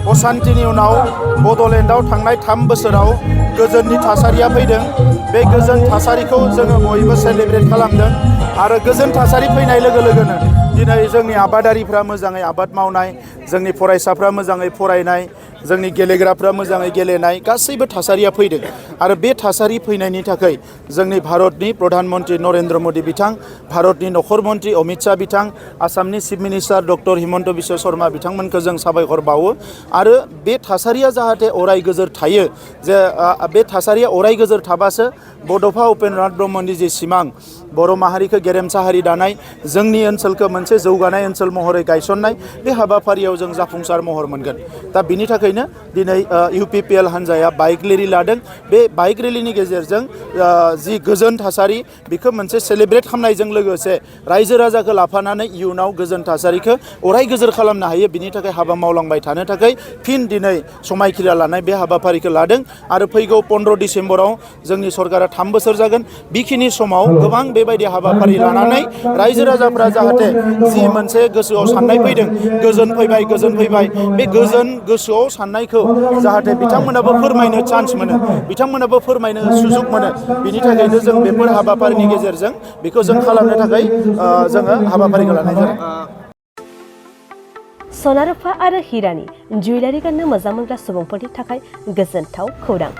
असान्तिनि उनाव बड'लेण्डआव थांनाय 3 बोसोराव गोजोननि थासारिया फैदों। बे गोजोन थासारिखौ जोङो बयबो सेलेब्रेट खालामदों आरो गोजोन थासारि फैनाय लोगो लोगोनो दिनै जोंनि आबादारिफ्रा मोजाङै आबाद मावनाय, जोंनि फरायसाफ्रा मोजाङै फरायनाय, जोंनि गेलेग्राफ्रा मोजाङै गेलेनाय गासैबो थासारिया फैदों आरो बे थासारि फैनायनि थाखाय जोंनि भारतनि प्रधान मन्त्रि नरेन्द्र मोदी बिथां, भारतनि नखर मन्त्रि अमित शाह बिथां, आसामनि chief minister doctor Himanta Biswa Sharma बिथांमोनखौ जों साबायखर बावो आरो बे थासारिया जाहाथे अराय गोजोर थायो, जे बे थासारिया अराय गोजोर थाबासो बड'फा उपेन्द्रनाथ ब्रह्मनि जे सिमां बर' माहारिखौ गेरेमसा हारि दानाय, जोंनि ओनसोलखौ मोनसे जौगानाय ओनसोल महरै गायसननाय, बे हाबाफारियाव जों जाफुंसार महर मोनगोन। दा बिनि थाखायनो दिनै UPPL हान्जाया बाइक रेलि लादों। बे बाइक रेलिनि गेजेरजों जि गोजोन थासारि बेखौ मोनसे सेलेब्रेट खालामनायजों लोगोसे रायजो राजाखौ लाफानानै इयुनाव गोजोन थासारिखौ अराय गोजोर खालामनो हायो, बिनि थाखाय हाबा मावलांबाय थानो थाखाय फिन दिनै समायखिरा लानाय बे हाबाफारिखौ लादों आरो फैगौ 15 डिसेम्बराव जोंनि सरकारा 3 बोसोर जागोन। बेखिनि समाव गोबां बेबायदि हाबाफारि लानानै रायजो राजाफ्रा जाहाथे जि मोनसे गोसोआव साननाय फैदों, गोजोन फैबाय, बे गोजोन गोसोआव साननायखौ जाहाथे बिथांमोनाबो फोरमायनो चान्स मोनो, बिथांमोनाबो फोरमायनो सुजुग मोनो। बिनि थाखायनो जों बेफोर हाबाफारिनि गेजेरजों बेखौ जों खालामनो थाखाय जोङो हाबाफारिखौ लानाय जादों। सना रुफा आरो हिरानि जुवेलारि गाननो मोजां मोनग्रा सुबुंफोरनि थाखाय गोजोनथाव खौरां।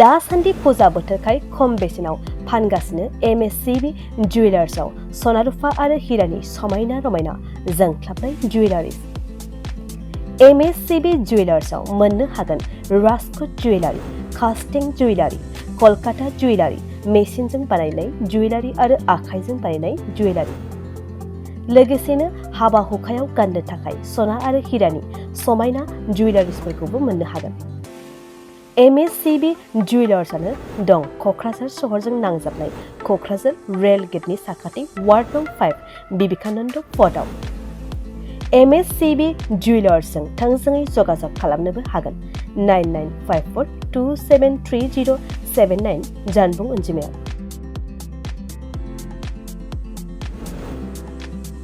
दासान्दि फुजा बोथोरखाय खम बेसेनाव फानगासिनो MSCB जुवेलार्सआव सना रुफा आरो हिरानि समायना रमायना जोंख्लाबनाय जुवेलारि। MSCB जुवेलार्सआव मोननो हागोन राजकोट जुवेलारि, कास्टिं जुवेलारि, कलकाता जुवेलारि, मेसिनजों बानायनाय जुवेलारि आरो आखाइजों बानायनाय जुवेलारि। लोगोसेनो हाबा हुखायाव गाननो थाखाय सना आरो हिरानि समायना जुवेलारिसफोरखौबो मोननो हागोन। MSCB जुवेलार्सआनो दं क'क्राझार सहरजों नांजाबनाय क'क्राझार रेल गेटनि साखाथि वार्ड नं 5 बिबेकानन्द पथआव। MSCB जुवेलार्सजों थोंजोङै जगाजग खालामनोबो हागोन 9954273079 जानबुं अनजिमायाव।